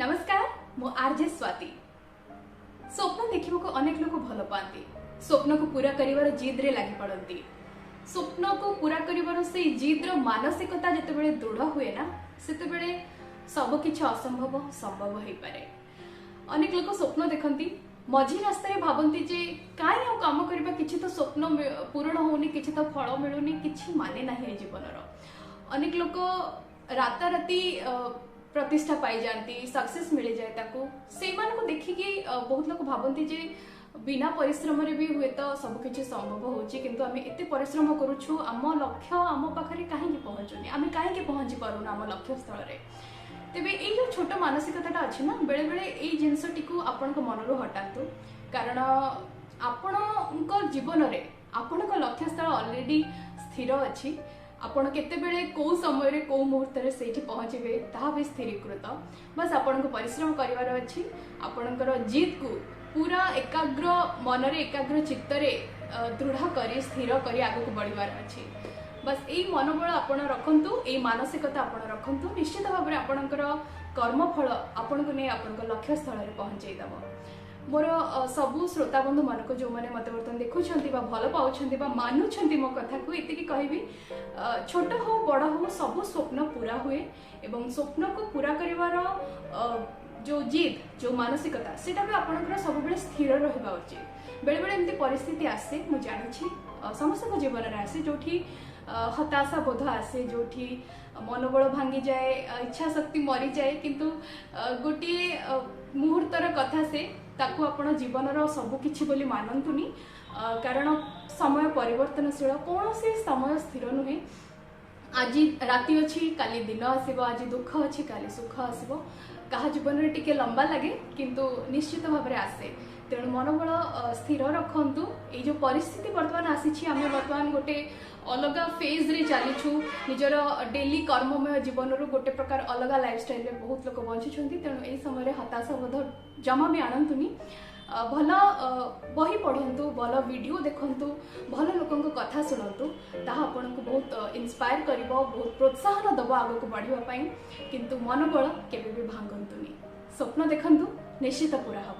ନମସ୍କାର, ମୁଁ ଆର୍ଜେ ସ୍ୱାତି। ସ୍ୱପ୍ନ ଦେଖିବାକୁ ଅନେକ ଲୋକ ଭଲ ପାଆନ୍ତି। ସ୍ୱପ୍ନକୁ ପୁରା କରିବାର ଜିଦ୍ରେ ଲାଗି ପଡ଼ନ୍ତି। ସ୍ୱପ୍ନକୁ ପୁରା କରିବାର ସେଇ ଜିଦ୍ର ମାନସିକତା ଯେତେବେଳେ ଦୃଢ଼ ହୁଏ ନା, ସେତେବେଳେ ସବୁକିଛି ଅସମ୍ଭବ ସମ୍ଭବ ହେଇପାରେ। ଅନେକ ଲୋକ ସ୍ୱପ୍ନ ଦେଖନ୍ତି, ମଝି ରାସ୍ତାରେ ଭାବନ୍ତି ଯେ କାହିଁ ଆଉ କାମ କରିବା, କିଛି ତ ସ୍ୱପ୍ନ ପୂରଣ ହଉନି, କିଛି ତ ଫଳ ମିଳୁନି, କିଛି ମାନେ ନାହିଁ ଏ ଜୀବନର। ଅନେକ ଲୋକ ରାତାରାତି ପ୍ରତିଷ୍ଠା ପାଇଯାଆନ୍ତି, ସକ୍ସେସ୍ ମିଳିଯାଏ ତାକୁ। ସେଇମାନଙ୍କୁ ଦେଖିକି ବହୁତ ଲୋକ ଭାବନ୍ତି ଯେ ବିନା ପରିଶ୍ରମରେ ବି ହୁଏତ ସବୁକିଛି ସମ୍ଭବ ହଉଛି, କିନ୍ତୁ ଆମେ ଏତେ ପରିଶ୍ରମ କରୁଛୁ, ଆମ ଲକ୍ଷ୍ୟ ଆମ ପାଖରେ କାହିଁକି ପହଞ୍ଚୁନି, ଆମେ କାହିଁକି ପହଞ୍ଚି ପାରୁନୁ ଆମ ଲକ୍ଷ୍ୟସ୍ଥଳରେ? ତେବେ ଏଇ ଯୋଉ ଛୋଟ ମାନସିକତାଟା ଅଛି ନା, ବେଳେବେଳେ ଏଇ ଜିନିଷଟିକୁ ଆପଣଙ୍କ ମନରୁ ହଟାନ୍ତୁ, କାରଣ ଆପଣଙ୍କ ଜୀବନରେ ଆପଣଙ୍କ ଲକ୍ଷ୍ୟସ୍ଥଳ ଅଲରେଡି ସ୍ଥିର ଅଛି। ଆପଣ କେତେବେଳେ, କୋଉ ସମୟରେ, କୋଉ ମୁହୂର୍ତ୍ତରେ ସେଇଠି ପହଞ୍ଚିବେ, ତାହା ବି ସ୍ଥିରୀକୃତ। ବାସ୍, ଆପଣଙ୍କୁ ପରିଶ୍ରମ କରିବାର ଅଛି। ଆପଣଙ୍କର ଜିଦ୍କୁ ପୁରା ଏକାଗ୍ର ମନରେ, ଏକାଗ୍ର ଚିତ୍ତରେ ଦୃଢ଼ କରି, ସ୍ଥିର କରି ଆଗକୁ ବଢ଼ିବାର ଅଛି। ବାସ୍, ଏଇ ମନୋବଳ ଆପଣ ରଖନ୍ତୁ, ଏଇ ମାନସିକତା ଆପଣ ରଖନ୍ତୁ, ନିଶ୍ଚିତ ଭାବରେ ଆପଣଙ୍କର କର୍ମଫଳ ଆପଣଙ୍କୁ ନେଇ ଆପଣଙ୍କ ଲକ୍ଷ୍ୟସ୍ଥଳରେ ପହଞ୍ଚେଇ ଦେବ। ମୋର ସବୁ ଶ୍ରୋତା ବନ୍ଧୁମାନଙ୍କୁ, ଯେଉଁମାନେ ମୋତେ ବର୍ତ୍ତମାନ ଦେଖୁଛନ୍ତି ବା ଭଲ ପାଉଛନ୍ତି ବା ମାନୁଛନ୍ତି ମୋ କଥାକୁ, ଏତିକି କହିବି, ଛୋଟ ହଉ ବଡ଼ ହଉ, ସବୁ ସ୍ୱପ୍ନ ପୁରା ହୁଏ ଏବଂ ସ୍ୱପ୍ନକୁ ପୁରା କରିବାର ଯୋଉ ଜିଦ୍, ଯୋଉ ମାନସିକତା, ସେଇଟା ବି ଆପଣଙ୍କର ସବୁବେଳେ ସ୍ଥିର ରହିବା ଉଚିତ। ବେଳେବେଳେ ଏମିତି ପରିସ୍ଥିତି ଆସେ, ମୁଁ ଜାଣିଛି, ସମସ୍ତଙ୍କ ଜୀବନରେ ଆସେ, ଯୋଉଠି ହତାଶା ବୋଧ ଆସେ, ଯୋଉଠି ମନୋବଳ ଭାଙ୍ଗିଯାଏ, ଇଚ୍ଛା ଶକ୍ତି ମରିଯାଏ। କିନ୍ତୁ ଗୋଟିଏ ମୁହୂର୍ତ୍ତର କଥା ସେ, ତାକୁ ଆପଣ ଜୀବନର ସବୁ କିଛି ବୋଲି ମାନନ୍ତୁନି, କାରଣ ସମୟ ପରିବର୍ତ୍ତନଶୀଳ, କୌଣସି ସମୟ ସ୍ଥିର ନୁହେଁ। ଆଜି ରାତି ଅଛି, କାଲି ଦିନ ଆସିବ। ଆଜି ଦୁଃଖ ଅଛି, କାଲି ସୁଖ ଆସିବ। କାହା ଜୀବନରେ ଟିକେ ଲମ୍ବା ଲାଗେ, କିନ୍ତୁ ନିଶ୍ଚିତ ଭାବରେ ଆସେ। ତେଣୁ ମନୋବଳ ସ୍ଥିର ରଖନ୍ତୁ। ଏଇ ଯୋଉ ପରିସ୍ଥିତି ବର୍ତ୍ତମାନ ଆସିଛି, ଆମେ ବର୍ତ୍ତମାନ ଗୋଟେ ଅଲଗା ଫେଜ୍ରେ ଚାଲିଛୁ। ନିଜର ଡେଲି କର୍ମମୟ ଜୀବନରୁ ଗୋଟେ ପ୍ରକାର ଅଲଗା ଲାଇଫଷ୍ଟାଇଲରେ ବହୁତ ଲୋକ ବଞ୍ଚୁଛନ୍ତି। ତେଣୁ ଏଇ ସମୟରେ ହତାଶ ବୋଧ ଜମା ବି ଆଣନ୍ତୁନି। ଭଲ ବହି ପଢ଼ନ୍ତୁ, ଭଲ ଭିଡ଼ିଓ ଦେଖନ୍ତୁ, ଭଲ ଲୋକଙ୍କ କଥା ଶୁଣନ୍ତୁ। ତାହା ଆପଣଙ୍କୁ ବହୁତ ଇନ୍ସପାୟାର କରିବ, ବହୁତ ପ୍ରୋତ୍ସାହନ ଦେବ ଆଗକୁ ବଢ଼ିବା ପାଇଁ। କିନ୍ତୁ ମନୋବଳ କେବେ ବି ଭାଙ୍ଗନ୍ତୁନି। ସ୍ୱପ୍ନ ଦେଖନ୍ତୁ, ନିଶ୍ଚିତ ପୁରା ହେବ।